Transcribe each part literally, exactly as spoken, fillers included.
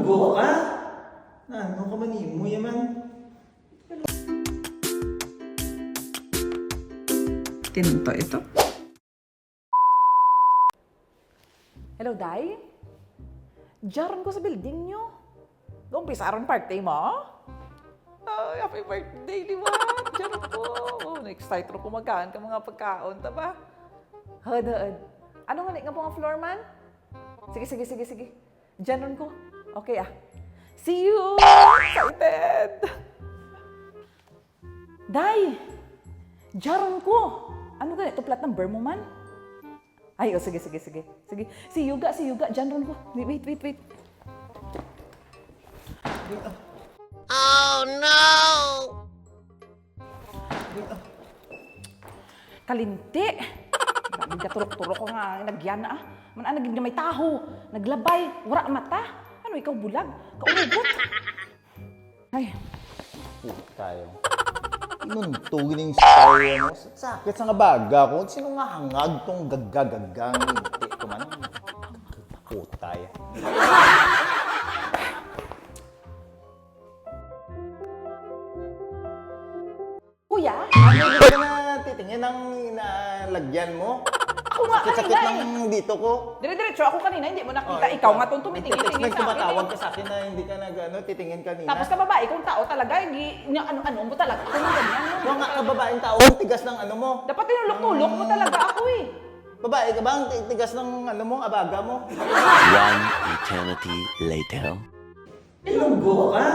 Buo ka? Na, ano ka man imo yaman? Tinto ito. Hello, Day? Diyaron ko sa building nyo. Gaumpisaron party mo? Ay, happy birthday, liwat! Diyaron ko. Oh, na-excite ko magaan ka mga pagkaon, ta ba? Hod, hod. Ano nga ni nga mga floor man? Sige, sige, sige, sige. Diyaron ko. Okay, ah. See you! Excited! Day! Diyaron ko! Ano gani? Ito flat number mo man? Ay, oh, sige, sige, sige. Sige. Si Yuga, si Yuga. Diyaron ko. Wait, wait, wait, wait. Oh, no! Kalinti! Grabe, gaturok-turok ko nga nagyan na, ah. Man, ah, naging na may taho. Naglabay. Wara mata. Ano, ikaw bulag? Kaurugot. Ay. Putay. Inunto gining style mo. Sakit sa nga baga ko. Sino nga hangag tong gagagagang inti ko man? Putay. Kuya? Ano, hindi ka na titingin ang nalagyan mo? Ako nga, sakit-sakit kanina lang eh. Dito ko. Dire-diretso ako kanina, hindi mo nakita. Oh, ikaw nga tong tumitingin-tingin sa akin eh. Nagtext-text ka, tumatawag ka sa akin na hindi ka nag-, ano, titingin kanina. Tapos kababae kong tao talaga, hindi niya ano-ano mo talaga. Ako nga ganyan, no? Wa nga kababaeng tao, ang tigas ng ano mo. Dapat tinulok-tulok mo talaga ako eh. Babae ka ba? Ang ti-, tigas ng ano mo, abaga mo. One eternity later. Ilonggo ka?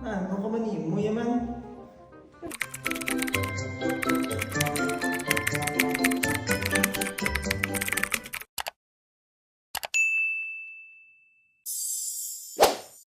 Na, ano ka man imo yaman?